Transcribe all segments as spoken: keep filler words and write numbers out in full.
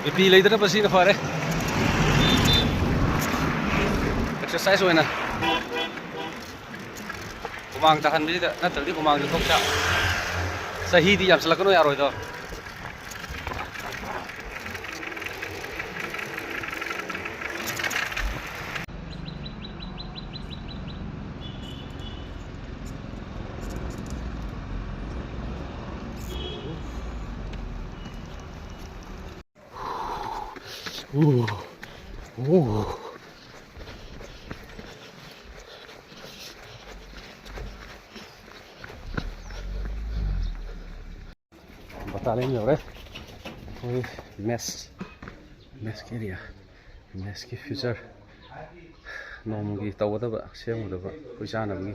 B P ꯂꯩꯗꯅꯕ ꯁꯤꯅ ꯐꯔꯦ꯫ Exercise ꯑꯣꯏꯅ ꯍꯨꯃꯥꯡ ꯇꯥꯍꯟꯕꯁꯤꯗ, ꯅꯠꯇ꯭ꯔꯗꯤ ꯍꯨꯃꯥꯡꯁꯨ ꯊꯣꯛꯇ꯫ ꯆꯍꯤꯗꯤ ꯌꯥꯝꯁꯤꯜꯂꯛꯀꯅꯨ ꯌꯥꯔꯣꯏꯗꯣ꯫ ꯕꯇꯥꯂꯤꯌꯟ ꯌꯧꯔꯦ꯫ ꯑꯩꯈꯣꯏ ꯃꯦꯁ, ꯃꯦꯁꯀꯤ ꯑꯦꯔꯤꯌꯥ, ꯃꯦꯁꯀꯤ ꯐ꯭ꯌꯨꯆꯔ, ꯅꯣꯡꯃꯒꯤ ꯇꯧꯒꯗꯕ, ꯁꯦꯝꯒꯗꯕ ꯑꯩꯈꯣꯏ ꯆꯥꯅꯕꯒꯤ꯫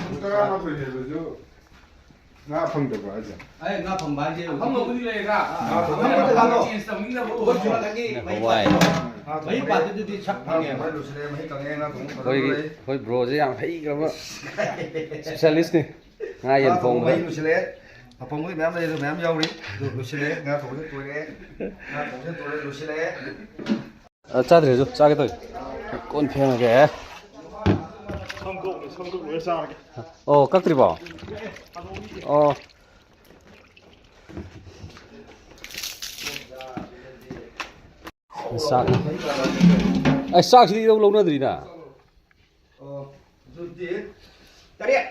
ꯄꯨꯡ ꯇꯔꯥꯃꯥꯊꯣꯏ ꯍꯦꯜꯂꯁꯨ ꯉꯥ ꯐꯪꯗꯕ꯭ꯔꯣ ꯍꯥꯏꯁꯦ? ꯑꯩ ꯉꯥ ꯐꯪꯕ ꯍꯥꯏꯁꯦ ꯍꯧꯖꯤꯛ ꯑꯐꯪꯕꯕꯨꯗꯤ ꯂꯩꯌꯦ, ꯉꯥ꯫ ꯉꯥ ꯐꯪꯕ ꯍꯥꯏꯁꯦ ꯆꯦꯟꯖ ꯇꯧꯅꯤꯡꯅꯕ ꯍꯋꯥꯏ꯫ ꯃꯍꯤ ꯄꯥꯠꯇꯨꯗꯗꯤ ꯁꯛ ꯐꯪꯉꯦꯕ꯫ ꯂꯣꯏ ꯂꯣꯏꯁꯤꯜꯂꯦ, ꯃꯍꯤ ꯀꯪꯉꯦ, ꯉꯥ ꯊꯣꯡꯕ ꯐꯖꯅ ꯑꯩꯈꯣꯏꯒꯤ, ꯂꯣꯏꯔꯦ꯫ ꯑꯩꯈꯣꯏ ꯕ꯭ꯔꯣꯁꯦ ꯌꯥꯝ ꯍꯩꯈ꯭ꯔꯕ ꯏꯁꯄꯤꯁꯦꯂꯤꯁꯅꯤ꯫ ꯉꯥ ꯌꯦꯟ ꯉꯥ ꯊꯣꯡꯕ ꯊꯣꯡꯕꯗ꯫ ꯃꯍꯤ ꯂꯣꯏꯁꯤꯜꯂꯦ꯫ ꯑꯐꯪꯕꯗꯤ ꯃꯌꯥꯝ ꯂꯩ, ꯑꯗꯨ ꯃꯌꯥꯝ ꯌꯥꯎꯔꯤ꯫ ꯑꯗꯨ ꯂꯣꯏꯁꯤꯜꯂꯦ꯫ ꯉꯥ ꯊꯣꯡꯕꯁꯦ ꯇꯣꯏꯔꯦ꯫ ꯉꯥ ꯊꯣꯡꯕꯁꯦ ꯇꯣꯏꯔꯦ, ꯂꯣꯏꯁꯤꯜꯂꯦ꯫ ꯑ, ꯆꯥꯗ꯭ꯔꯦꯁꯨ ꯆꯥꯒꯦ ꯇꯧꯔꯤ꯫ ꯀꯣꯟ ꯐꯦꯡꯉꯒꯦ꯫ ꯁꯝ ꯀꯛꯎꯅꯦ, ꯁꯝ ꯀꯛ ꯂꯣꯏꯔ ꯆꯥꯔꯒꯦ꯫ ꯑꯣ, ꯀꯛꯇ꯭ꯔꯤꯕꯣ? ꯑꯣ꯫ ꯆꯥꯛ꯫ ꯑꯩ ꯆꯥꯛꯁꯤꯗꯤ ꯏꯂꯧ ꯂꯧꯅꯗ꯭ꯔꯤꯗ꯫ ꯑꯣ, ꯑꯗꯨꯗꯤ ꯇꯔꯦꯠ꯫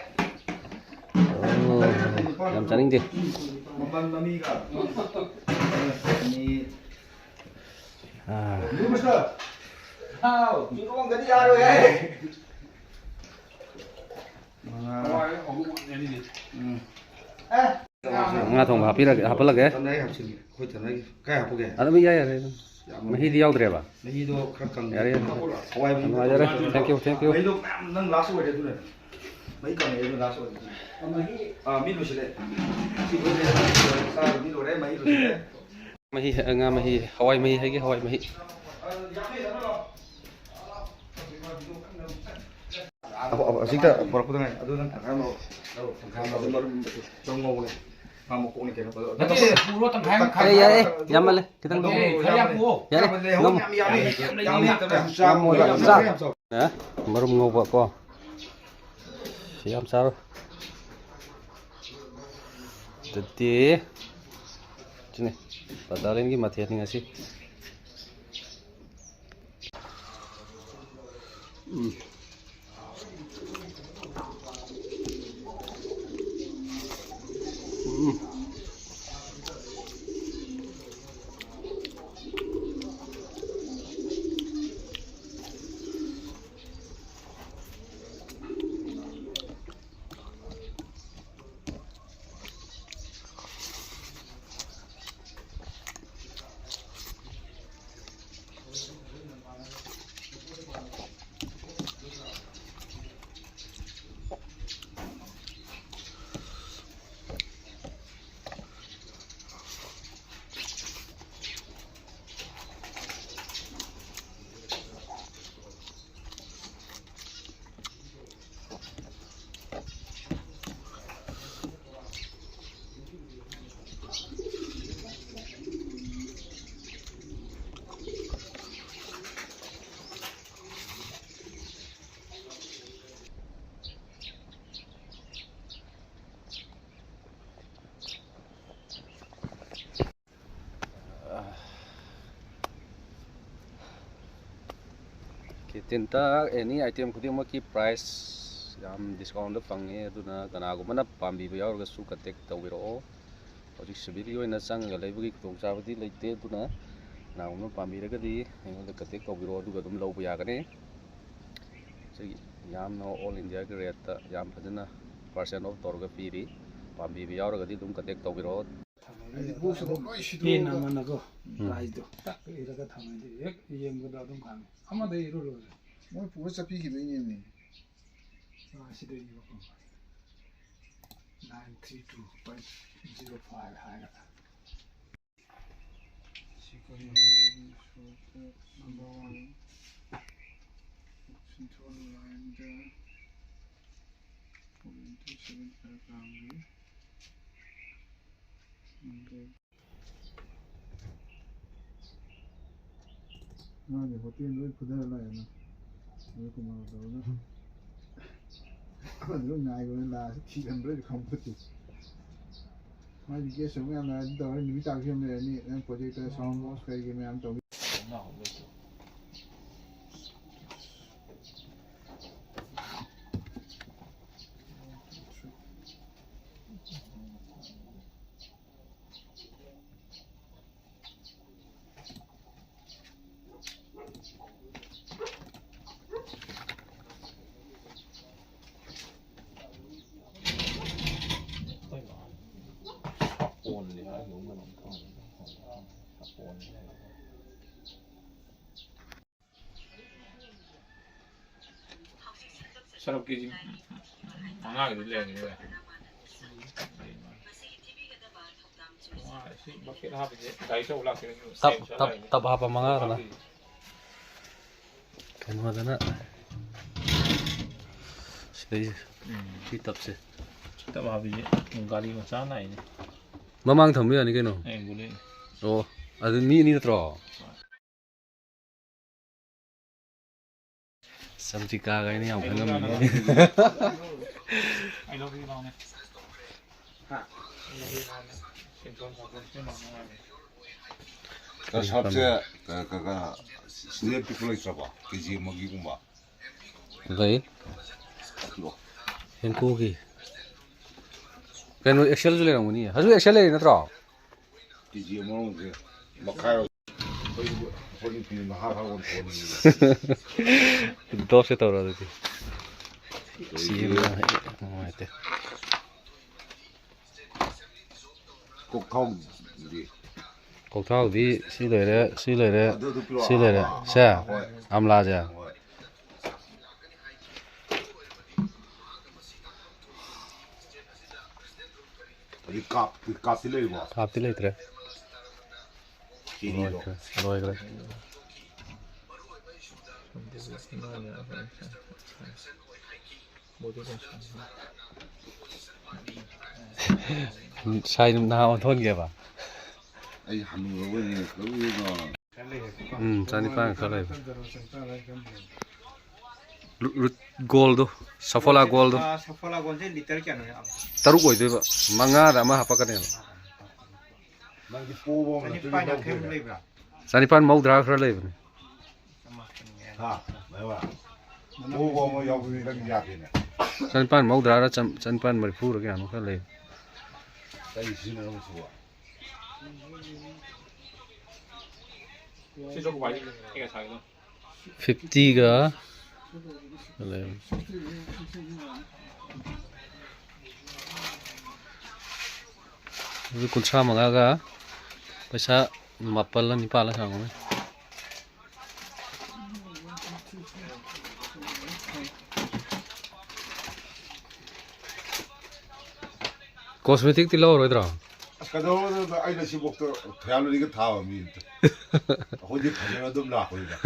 ꯑꯣ, ꯌꯥꯝ ꯆꯥꯅꯤꯡꯗꯦ꯫ ꯃꯃꯜ ꯃꯃꯤꯒ꯫ ꯑꯅꯤ꯫ ꯑꯥ꯫ ꯍꯥꯎ, ꯆꯨꯔꯣꯡꯗꯗꯤ ꯌꯥꯔꯣꯏꯍꯦ꯫ ꯃꯉꯥ꯫ ꯎꯝ꯫ ꯑꯦ꯫ ꯉꯥ ꯊꯣꯡꯕ ꯍꯥꯞꯄꯤꯔꯒꯦ, ꯍꯥꯞꯍꯜꯂꯒꯦ꯫ ꯇꯞꯅ ꯑꯩ ꯍꯥꯞꯆꯤꯟꯒꯦ꯫ ꯑꯩꯈꯣꯏ ꯇꯞꯅ ꯑꯩ ꯀꯥꯏ ꯍꯥꯞꯄꯨꯒꯦ? ꯑꯗꯨꯝ ꯌꯥꯏ, ꯌꯥꯔꯦ, ꯑꯗꯨꯝ꯫ ꯌꯥꯝ ꯃꯍꯤꯗꯤ ꯌꯥꯎꯗ꯭ꯔꯦꯕ? ꯃꯍꯤꯗꯣ ꯈꯔ ꯀꯪꯉꯦ꯫ ꯌꯥꯔꯦ, ꯌꯥꯔꯦ꯫ ꯍꯋꯥꯏ ꯃꯍꯤ ꯌꯥꯝ ꯅꯨꯡꯉꯥꯏꯖꯔꯦ꯫ ꯅꯠꯇ꯭ꯔꯣ? Thank you, thank you꯫ ꯃꯍꯤꯗꯣ ꯃꯌꯥꯝ ꯅꯪ last ꯑꯣꯏꯔꯦ ꯑꯗꯨꯅ꯫ ꯃꯍꯤ ꯀꯪꯉꯦ ꯑꯗꯨꯅ last ꯑꯣꯏꯔꯦ ꯑꯗꯨꯅ꯫ ꯑꯥ, ꯃꯤ ꯂꯣꯏꯁꯤꯜꯂꯦ꯫ ꯁꯤ ꯂꯣꯏꯔꯦ꯫ ꯆꯥꯕ ꯃꯤ ꯂꯣꯏꯔꯦ, ꯃꯍꯤ ꯂꯣꯏꯁꯤꯜꯂꯦ꯫ ꯃꯍꯤ, ꯉꯥ ꯃꯍꯤ, ꯍꯋꯥꯏ ꯃꯍꯤ ꯍꯥꯏꯒꯦ, ꯍꯋꯥꯏ ꯃꯍꯤ꯫ ꯑꯍꯣ-, ꯑꯍꯣ-, ꯍꯧꯖꯤꯛꯇ ꯄꯨꯔꯛꯄꯗ ꯉꯥꯏ꯫ ꯑꯗꯨ ꯅꯪ ꯇꯪꯈꯥꯏ ꯑꯃ ꯂꯧꯔꯣ꯫ ꯂꯧꯔꯣ, ꯇꯪꯈꯥꯏ ꯑꯃ ꯂꯧꯔꯣ꯫ ꯑꯗꯨ ꯃꯔꯨꯝ ꯂꯧ ꯉꯧꯕꯅꯦ꯫ ꯅꯠꯇꯦ, ꯄꯨꯔꯣ, ꯇꯪꯈꯥꯏ ꯑꯃ, ꯈꯥꯏ ꯑꯦ, ꯌꯥꯔꯦ, ꯌꯥꯝꯃꯜꯂꯦ, ꯈꯤꯇꯪ꯫ ꯑꯦ, ꯈꯔ ꯌꯥꯝ ꯄꯨꯑꯣ꯫ ꯌꯥꯔꯦ, ꯌꯥꯝ ꯂꯩꯍꯧ, ꯉꯝꯃꯣ꯫ ꯌꯥꯝ ꯌꯥꯝꯃꯤ꯫ ꯌꯥꯝ ꯂꯩꯍꯧ, ꯌꯥꯝ ꯌꯥꯝ ꯇꯧꯔꯦ꯫ ꯌꯥꯝ ꯆꯥꯎ꯫ ꯌꯥꯝ ꯆꯥꯎ꯫ ꯑꯦ, ꯃꯔꯨꯝ ꯉꯧꯕ ꯀꯣ꯫ ꯁꯤ ꯌꯥꯝ ꯆꯥꯔꯣ꯫ ꯑꯗꯨꯗꯤ ꯁꯤꯅꯤ ꯄꯇꯥꯂꯦꯟꯒꯤ ꯃꯊꯦꯜꯅꯤ ꯉꯁꯤ꯫ ꯎꯝ꯫ ꯎꯝ꯫ ꯀꯦꯟꯇꯤꯟꯗ ꯑꯦꯅꯤ ꯑꯥꯏꯇꯦꯝ ꯈꯨꯗꯤꯡꯃꯛꯀꯤ ꯄ꯭ꯔꯥꯏꯁ ꯌꯥꯝ ꯗꯤꯁꯀꯥꯎꯟꯗ ꯐꯪꯉꯦ, ꯑꯗꯨꯅ ꯀꯅꯥꯒꯨꯝꯕꯅ ꯄꯥꯝꯕꯤꯕ ꯌꯥꯎꯔꯒꯁꯨ ꯀꯟꯇꯦꯛ ꯇꯧꯕꯤꯔꯛꯑꯣ꯫ ꯍꯧꯖꯤꯛ ꯁꯤꯚꯤꯜꯒꯤ ꯑꯣꯏꯅ ꯆꯪꯉꯒ ꯂꯩꯕꯒꯤ ꯈꯨꯗꯣꯡꯆꯥꯕꯗꯤ ꯂꯩꯇꯦ, ꯑꯗꯨꯅ ꯀꯅꯥꯒꯨꯝꯕ ꯄꯥꯝꯕꯤꯔꯒꯗꯤ ꯑꯩꯉꯣꯟꯗ ꯀꯟꯇꯦꯛ ꯇꯧꯕꯤꯔꯛꯑꯣ, ꯑꯗꯨꯒ ꯑꯗꯨꯝ ꯂꯧꯕ ꯌꯥꯒꯅꯤ꯫ ꯁꯤꯒꯤ ꯌꯥꯝꯅ ꯑꯣꯜ ꯏꯟꯗꯤꯌꯥꯒꯤ ꯔꯦꯠꯇ ꯌꯥꯝ ꯐꯖꯅ ꯄꯥꯔꯁꯦꯟ ꯑꯣꯐ ꯇꯧꯔꯒ ꯄꯤꯔꯤ꯫ ꯄꯥꯝꯕꯤꯕ ꯌꯥꯎꯔꯒꯗꯤ ꯑꯗꯨꯝ ꯀꯟꯇꯦꯛ ꯇꯧꯕꯤꯔꯛꯑꯣ꯫ ꯊꯝꯃꯦ꯫ ꯑꯩꯗꯤ ꯕꯣꯛꯁꯇꯣ ꯂꯣꯏ ꯄꯦꯟ ꯁꯤꯗꯣꯛꯑꯒ ꯑꯃꯅꯀꯣ, ꯎꯝ꯫ ꯄ꯭ꯔꯥꯏꯖꯇꯣ ꯇꯛ ꯏꯔꯒ ꯊꯝꯃꯗꯤ ꯍꯦꯛ ꯌꯦꯡꯕꯗ ꯑꯗꯨꯝ ꯈꯪꯉꯦ꯫ ꯑꯃꯗ ꯏꯔꯨ ꯂꯣꯏꯔꯦ꯫ ꯃꯣꯏ ꯄꯨꯔ ꯆꯠꯄꯤꯈꯤꯕꯩꯅꯦꯃꯤ꯫ ꯑꯥ, ꯁꯤꯗꯩꯅꯦꯕꯀꯣ꯫ Nine three two point zero five ꯍꯥꯏꯔꯒ꯫ ꯁꯤ ꯀꯔꯤ ꯍꯥꯏꯒꯦ? Shortcut number one. Central line ꯗ four into seven paragraph ꯒꯤ ꯃꯥꯒꯤ ꯍꯣꯇꯦꯜ ꯂꯣꯏ ꯐꯨꯊꯔ ꯂꯥꯛꯑꯦꯅ꯫ ꯑꯗꯨ ꯀꯨꯃꯥꯔ ꯇꯧꯔꯒ ꯑꯃꯗꯤ ꯂꯣꯏ ꯉꯥꯏꯈ꯭ꯔꯦ, ꯂꯥꯛꯑꯁꯤ ꯊꯤꯔꯝꯕ꯭ꯔꯥꯗꯤ ꯈꯪꯄꯣꯠꯇꯦ꯫ ꯃꯥꯗꯤ ꯒꯦꯁ ꯑꯃꯨꯛ ꯌꯥꯝ ꯂꯥꯛꯑꯗꯤ ꯇꯧꯔꯦ, ꯅꯨꯃꯤꯠ ꯇꯥꯕꯁꯨ ꯌꯥꯝ ꯂꯩꯔꯅꯤ, ꯅꯪ ꯄ꯭ꯔꯣꯖꯦꯛꯇꯔ, ꯁꯥꯎꯟ ꯕꯣꯛꯁ ꯀꯔꯤ ꯀꯔꯤ ꯃꯌꯥꯝ ꯇꯧꯅꯤ꯫ ꯁꯔꯞ ꯀꯦ ꯖꯤ ꯃꯉꯥꯒꯤꯗꯤ ꯂꯩꯔꯅꯤꯅꯦ꯫ ꯃꯉꯥ, ꯁꯤ ꯕꯛꯀꯦꯠ ꯍꯥꯞꯄꯤꯁꯦ ꯒꯥꯔꯤ ꯑꯆꯧꯕ ꯂꯥꯛꯇꯣꯏꯅꯦ꯫ ꯇꯞ, ꯇꯞ, ꯇꯞ ꯍꯥꯞꯄ ꯃꯉꯥꯗꯅ꯫ ꯀꯩꯅꯣꯗꯅ ꯁꯤꯗꯩꯁꯦ꯫ ꯎꯝ꯫ ꯁꯤ ꯇꯞꯁꯦ꯫ ꯇꯞ ꯍꯥꯞꯄꯤꯁꯦ ꯒꯥꯔꯤ ꯃꯆꯥ ꯂꯥꯛꯏꯅꯦ꯫ ꯃꯃꯥꯡ ꯊꯝꯕ ꯌꯥꯅꯤ ꯀꯩꯅꯣ꯫ ꯑꯦ, ꯒꯨꯂꯤ꯫ ꯑꯣ, ꯑꯗꯨ ꯃꯤ ꯑꯅꯤ ꯅꯠꯇ꯭ꯔꯣ? ꯆꯝꯇꯤꯀꯥꯒ ꯑꯩꯅ ꯌꯥꯝ ꯈꯪꯉꯝꯃꯤꯅꯦ꯫ ꯀ-, ꯁꯔꯞꯁꯦ, ꯀ-, ꯀ-, ꯀ-, ꯁꯤꯗꯩ ꯄꯤꯛꯄ ꯂꯩꯇ꯭ꯔꯕꯣ? ꯀꯦ ꯖꯤ ꯑꯃꯒꯤꯒꯨꯝꯕ? ꯂꯩ꯫ ꯄꯤꯔꯛꯑꯣ꯫ ꯍꯦꯟꯀꯣꯒꯤ꯫ ꯀꯩꯅꯣ, ꯑꯦꯛꯁꯦꯜꯁꯨ ꯂꯩꯔꯝꯒꯅꯤ꯫ ꯍꯧꯖꯤꯛ ꯑꯦꯛꯁꯦꯜ ꯂꯩꯔꯤ ꯅꯠꯇ꯭ꯔꯣ? ꯀꯦ ꯖꯤ ꯑꯃꯔꯣꯝꯁꯦ ꯃꯈꯥꯏ ꯑꯩꯈꯣꯏ, ꯑꯩꯈꯣꯏ ꯅꯨꯄꯤ ꯃꯍꯥ ꯈꯔ ꯑꯣꯟꯊꯣꯛꯑꯅꯤꯡꯉꯤ꯫ ꯗꯣꯁꯦ ꯇꯧꯔꯣ ꯑꯗꯨꯗꯤ꯫ ꯁꯤ ꯅꯨꯡꯉꯥꯏꯇꯦ꯫ ꯀꯣꯛꯊꯥꯎꯗꯤ? ꯀꯣꯛꯊꯥꯎꯗꯤ ꯁꯤ ꯂꯩꯔꯦ, ꯁꯤ ꯂꯩꯔꯦ, ꯑꯗꯨ, ꯑꯗꯨ ꯄꯤꯔꯛꯑꯣ꯫ ꯁꯤ ꯂꯩꯔꯦ꯫ ꯁꯦ? ꯍꯣꯏ꯫ ꯑꯝꯂꯥꯁꯦ? ꯍꯣꯏ꯫ ꯑꯗꯨ ꯀꯥꯞ-, ꯀꯥꯞꯇꯤ ꯂꯩꯔꯤꯕꯣ? ꯀꯥꯞꯇꯤ ꯂꯩꯇ꯭ꯔꯦ꯫ ꯆꯤꯅꯤꯗꯣ꯫ ꯂꯣꯏꯈ꯭ꯔꯦ, ꯂꯣꯏꯈ꯭ꯔꯦ꯫ ꯁꯥꯏ ꯅꯍꯥ ꯑꯣꯟꯊꯣꯛꯍꯟꯒꯦꯕ꯫ ꯑꯩ ꯍꯅꯨꯔꯕꯣꯏ ꯅꯤꯡꯉꯛꯀꯅꯨ꯫ ꯎꯝ, ꯆꯅꯤꯄꯥꯟ ꯈꯔ ꯂꯩꯕ꯫ ꯔꯨ-, ꯔꯨꯠ ꯒꯣꯜꯗꯣ, ꯁꯐꯣꯂꯥ ꯒꯣꯜꯗꯣ꯫ ꯑꯥ, ꯁꯐꯣꯂꯥ ꯒꯣꯜꯁꯦ ꯂꯤꯇꯔ ꯀꯌꯥꯅꯣ? ꯇꯔꯨꯛ ꯑꯣꯏꯗꯣꯏꯕ, ꯃꯉꯥꯗ ꯑꯃ ꯍꯥꯞꯄꯛꯀꯅꯦꯕ꯫ ꯅꯪꯗꯤ ꯄꯣꯕ ꯑꯃ ꯅꯠꯇ꯭ꯔꯗꯤ ꯆꯅꯤꯄꯥꯟ ꯌꯥꯡꯈꯩꯃꯨꯛ ꯂꯧꯗꯦ꯫ ꯂꯩꯕ꯭ꯔꯥ? ꯆꯅꯤꯄꯥꯟ ꯃꯧꯗ꯭ꯔꯥ ꯈꯔ ꯂꯩꯕꯅꯦ꯫ ꯍꯥ? ꯂꯩꯕ? ꯄꯣꯕ ꯑꯃ ꯌꯥꯎꯕꯗꯤ ꯅꯪ ꯌꯥꯗꯦꯅꯦ꯫ ꯆꯅꯤꯄꯥꯟ ꯃꯧꯗ꯭ꯔꯥꯔ ꯆꯝ-, ꯆꯅꯤꯄꯥꯟ ꯃꯔꯤꯐꯨꯔ ꯀꯌꯥꯅꯣ ꯈꯔ ꯂꯩ꯫ ꯀꯔꯤ ꯁꯤꯖꯤꯟꯅꯔꯝꯕ ꯁꯤꯕꯣ? ꯐꯤꯐꯇꯤꯒ ꯑꯗꯨ ꯀꯨꯟꯊ꯭ꯔꯥ ꯃꯉꯥꯒ ꯄꯩꯁꯥ ꯃꯥꯄꯜꯂ ꯅꯤꯄꯥꯜꯂ ꯁꯥꯔꯝꯒꯅꯤ꯫ ꯀꯣꯁꯃꯦꯇꯤꯛꯇꯤ ꯂꯧꯔꯔꯣꯏꯗ꯭ꯔꯣ? ꯑꯁ, ꯀꯩꯗꯧꯔꯨꯗꯣꯏꯅꯣꯗ? ꯑꯩꯅ ꯁꯤꯐꯥꯎꯗ ꯊꯌꯥꯂꯨꯔꯤꯒ ꯊꯥꯕ ꯃꯤ ꯑꯝꯇ꯫ ꯑꯩꯈꯣꯏꯗꯤ ꯐꯖꯅ ꯑꯗꯨꯝ ꯂꯥꯛꯄꯅꯤꯗ꯫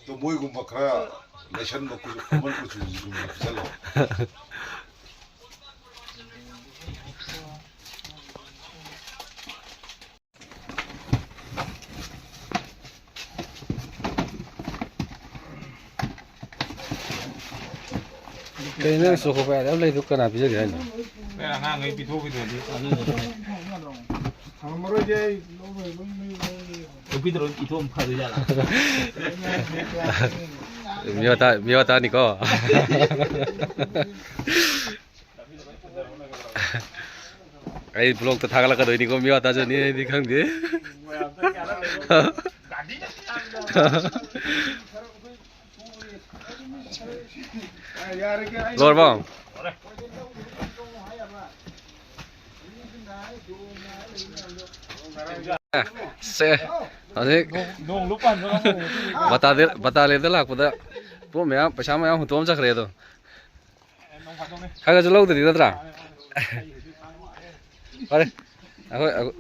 ꯑꯗꯣ ꯃꯣꯏꯒꯨꯝꯕ ꯈꯔ ꯂꯩꯁꯟꯕ ꯀꯨꯆꯨ, ꯀꯣꯃꯜ ꯀꯨꯆꯨꯁꯤꯡꯗꯨ ꯄꯤꯁꯜꯂꯣ꯫ ꯀꯩꯅꯣ ꯅꯪ ꯆꯣꯀꯣ ꯄꯥꯏ ꯑꯗꯨꯝ ꯂꯩꯗꯨ ꯀꯅꯥ ꯄꯤꯖꯒꯦ ꯍꯥꯏꯅꯣ? ꯑꯉꯥꯡꯈꯩ ꯄꯤꯊꯣꯛꯈꯤꯗ꯭ꯔꯗꯤ ꯀꯥꯟꯅꯗꯕꯅꯦ꯫ ꯊꯝꯃꯔꯣꯏꯒꯦ ꯑꯩ꯫ ꯅꯨꯄꯤꯗ ꯂꯣꯏ ꯄꯤꯊꯣꯛꯑꯝ ꯐꯗꯣꯏꯖꯥꯠꯂꯥ? ꯃꯤꯋꯥ ꯇꯥ-, ꯃꯤꯋꯥ ꯇꯥꯅꯤꯀꯣ꯫ ꯑꯩ ꯕ꯭ꯂꯣꯛꯇ ꯊꯥꯒꯠꯂꯛꯀꯗꯣꯏꯅꯤꯀꯣ, ꯃꯤꯋꯥ ꯇꯥꯖꯅꯤ ꯑꯩꯗꯤ ꯈꯪꯗꯦ꯫ ꯂꯣꯏꯔꯕꯣ? ꯁꯦ, ꯍꯧꯖꯤꯛ ꯕꯇꯥꯗ-, ꯕꯇꯥꯂꯦꯟꯗ ꯂꯥꯛꯄꯗ ꯄꯣꯠ ꯃꯌꯥꯝ, ꯄꯩꯁꯥ ꯃꯌꯥꯝ ꯍꯨꯟꯇꯣꯛꯑꯝ ꯆꯠꯈ꯭ꯔꯦ ꯑꯗꯣ꯫ ꯈꯔ ꯈꯔꯁꯨ ꯂꯧꯗ꯭ꯔꯗꯤ ꯅꯠꯇ꯭ꯔꯥ? ꯐꯔꯦ꯫ ꯑꯩꯈꯣꯏ, ꯑꯩꯈꯣꯏ,